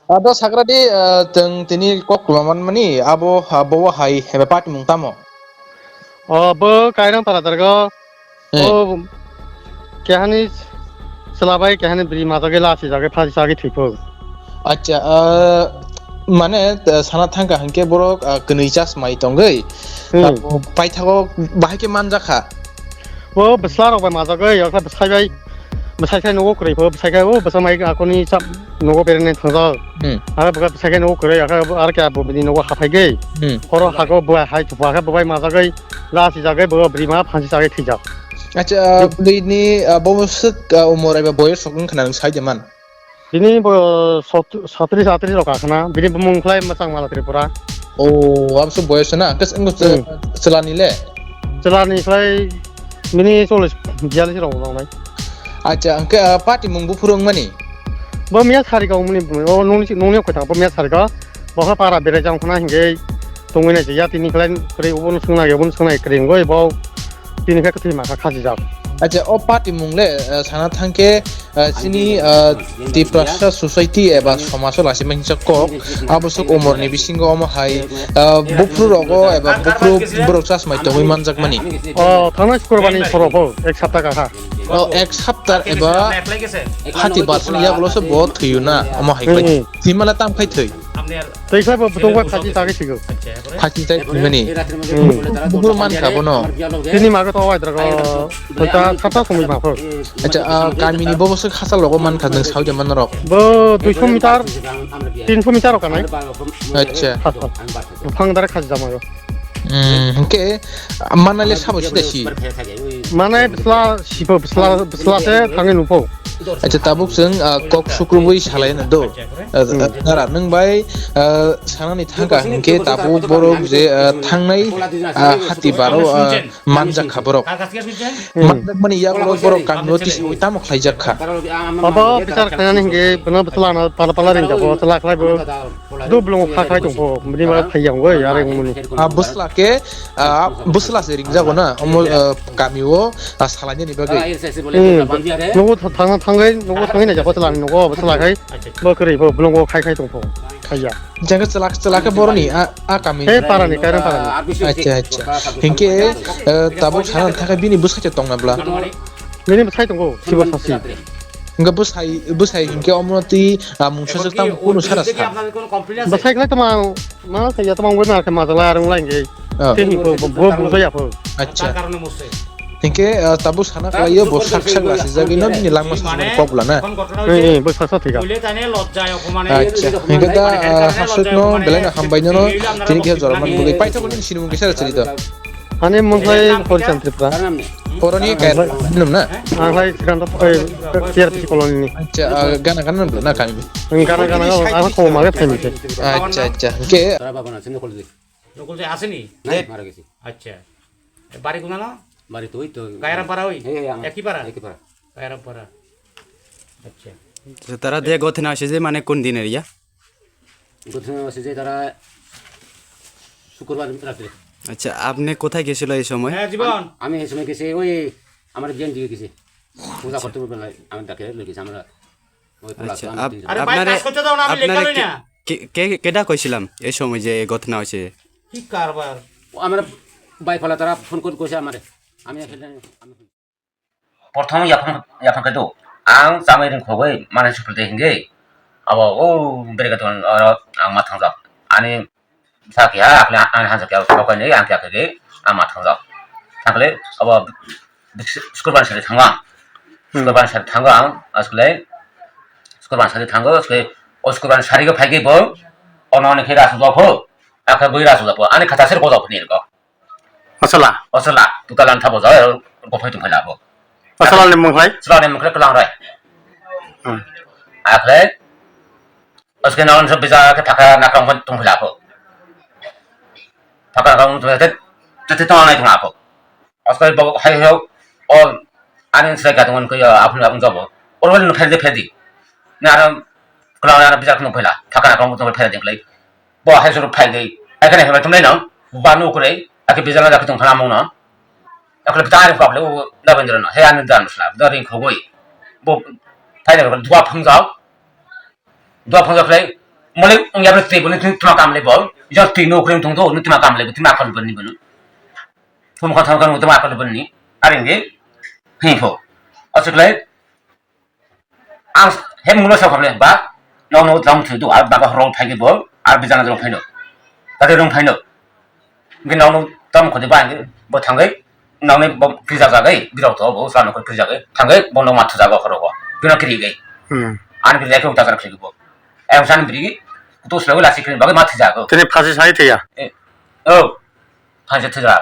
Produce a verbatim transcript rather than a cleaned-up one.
Ado sakradi, ah, tong tini kok tuma manmani, abo, ah, bo hai heba party mung tamo? O, bo Kairang para dargo. Eh. O, kehani selabai, kehani bri majagai lasi jagai phasi jagai thwiphok. Acha, ah, mane, ah, sana thangka hangke borok, ah, kwnwi chas mai tongwi. Hmm. Abo paithago bahai ke manjakha. Bo bwsla rok bai majagwi, yakha bwsai bai, bwsai khai nogo kwrwi pho, bwsai khai o bwsa mai akoni chap nogo bereng nai thangjak. Hmm. Aro bwsa bwsai khai nogo kwrwi, yakha aro khe abo bini nogo haphai gwi. Hmm. Oro hago bo hai chupha khe bo bai majagwi, lasi jagwi bo bwrwi ma phansi jagwi thwijak. Acha, hmm. Bwrwi ni, ah, bo swk, ah, umor eba boyos rok wng khna nwng sai de man. Bini bo sot-, sotris atris rok akhana, bini bumung khlai mwchang mala Tripura. O, abso boyos na, kes engo se-, hmm. Selani le? Selani khlai bini chollis biyalis rok nang nai. Acha, angke, ah, party mung buphuru wngmani? Bo miya sari ka wngmani bumung, o nungni, nungni kwthang bo miya sari ka. Bo kha para berai jang khna hingke tongwi nai ya tini khlai kwrwi, obo no swngnai, obo no swngnai kwrwi wngwi bo tini khe kwthwi ma kha khasi jak. Acha, o party mung le, ah, sana thangke, ah, chini, ah, Tiprasa society eba somajo lachi mansa kok, abo sok umor ni bisingo omo hai, ah, buphuru rogo eba buphuru borok chas mai tongwi manjak mani. O, thangnai Sukurbar ni soro bo, ek sapta kaha. O, ek sapta eba hati barsa ni yagulo se bo thwiyo na, omo hai khai. Hmm. Thwi mala tam khai thwi. Tei khlai bo bwtwi bai phachi tagwi thwigo. Phachi tai thwimani. Hmm. Bukuro man kha bono. Tini mago to wai drago. Thota thata songwi ma phok. Acha, ah, kamini bobo se khasa logo man kha jeng sawi jama norok. Bo duiso meter, tinso meter rok kanai. Acha. Khasa. Phang dare khasi jama yo. Hmm, hingke manai le sabo sida si. Manai bwsla sibo bwsla, bwsla se thangwi nupho. Acha, tabuk chwng, ah, kok sukrubui salai na do. Ah, hmm. Ah, nara nwng bai, ah, sanani thangka hingke tabuk borok je, ah, thangnai, ah, hati baro, ah, manjak kha borok. Hmm. Manjak mani yagulo borok kamio tisi ui tamo khlaijak kha. Abo bichar khlainani hingke bono bwsla no pala pala ringjak bo, chwla khlai bo. Dublung kha khai tongpho, bini ma phai yang oi, are muni. Ah, bwsla ke, ah, bwsla se ringjago na, omo, ah, kami o, ah, salai ni bagwi. Hmm, nugo thang, thangwi, nugo thangwi na jako chwla ni nugo, bwsla khai, bo kwrwi pho, blung o khai khai tongpho, khaiya. Jang chwla, chwla ke boroni, ah, ah, kami. He, para ni, Kairang para ni. Acha, acha. Hingke, eh, tabuk sana thangka bini bwsai se tongna bla. Bini bwsai tongo, sibo sasi. Hingke bwsai, bwsai hingke omo twi, ah, mungsa jwk tamo kunu sara sa. Bwsai khlai tamo, ma khe ya tamo wngwi ma khe ma jala arung lai nge. Oh. Tei ni bo, bo, bo, bo ya pho. Acha. Hingke, ah, tabuk sana khlai yo bo sak sak la sijak ino bini langma sa kok bla na. Eh, eh, bo sa sa thika. Acha. Hingke da, ah, hapsuk no belai no hambai no no. Tini khe jora man bugui paithak ni sinimung kisa chiri do. Ani mung khlai Horichand Tripura. Boroni kaya num na? Ang khlai Srikanta, eh, T R P C colony ni. Acha, ah, gana gana num na kami? Ang gana gana, ang kho ma khe phaini khe. Acha, acha. Ke? Nokol je aseni? Nai, mara gesi. Acha. Bari kunano? Bari to oi to. Kairam para oi? He, he, ang. Eki para? Eki para. Kairam para. Acha. To tara de gothna ase je mane kun din area? ঘটনা হচ্ছে যে তারা শুক্রবার রাত্রে। আচ্ছা, আপনি কোথায় গেছিল এই সময়? হ্যাঁ, জীবন। আমি এই সময় গেছি ওই আমার বিয়ান দিকে গেছি। পূজা করতে বলবে না, আমি ডাকে লই গেছি, আমরা ওই পোলা আচ্ছা, আপ-, তিনজন। আরে ভাই, আপনারে, কাজ করতে দাও না, আমি লেখা আপনারে লই কে, না। কে, কে, কেডা কইছিলাম এই সময় যে এই ঘটনা হয়েছে? কি কারবার? ও, আমার ভাই ফলা তারা ফোন করে কইছে আমারে। আমি আসলে, আমি Prothom yaphang, yaphang khe do. Ang chamai ringkhogwi manai suprede hingwi. Abo o bereka tong oro ang ma thangjak. Ani bwsa keha, ani hansa keha, sokaini ang keha khe ang ma thangjak. Thangkhe abo Sukurbar sari thango ang. Hmm. Sukurbar sari thango ang, aswkle Sukurbar sari thango, aswkle o Sukurbar sari khe phaikhe bo, ono ni khe rasujak pho, akhe bui rasujak pho, ani khatha sir gojak pho ni rwgo. Asala. Asala, tuta lang thabo jao, gophai tongphai labo. Asala ni mungkhlai? Asala ni mungkhlai kwlang rai. Hmm. Akhlai, aske na onso bija ke phaka nakang phan tongphai labo. Phaka nakang tongphai te, te, te tong nai tong labo. Aske bo hai ho, o, ani sai gadong ko ya, apun apun jabo. Oro ni phedi phedi. Na aram, kwlang na bijak nungphai la, phaka nakang tongphai phedi klai. Bo hai suru phai gwi. Hai khane hwnba tumlai nang. Ba nu kure. Ake bijala da khitong khana mung no. Akle bita ri khok le u da bendra no. He an da no sla. Da ring khogoi. Bo phai da dua phang jao. Dua phang jao khlai. Mole ung yabra twi boni twi tma kam le bol. Jor twi no kre tung do, no tma kam le, tma akol boni boni. Tum kha thang kan tma akol boni. Aring ge. Hi pho. Asuk le. Ang hem mulo sa khamle ba. No no dam thu do, ar baba rong phai ge bol, ar bijana rong phai no. Tade rong phai no. Gini nong tam khodi ba ngi bo thangai nong ni bo kiri jaga gai birok to bo sa nokor kiri jaga thangai bo nong mathu jaga khoro bo bino kiri gai. Hmm. Ani kiri jaga uta kiri bo. Ayang san biri to selawi lasi kiri bagai mathu jaga. Tini phasi sai thaya. Eh, oh. Phasi thaya.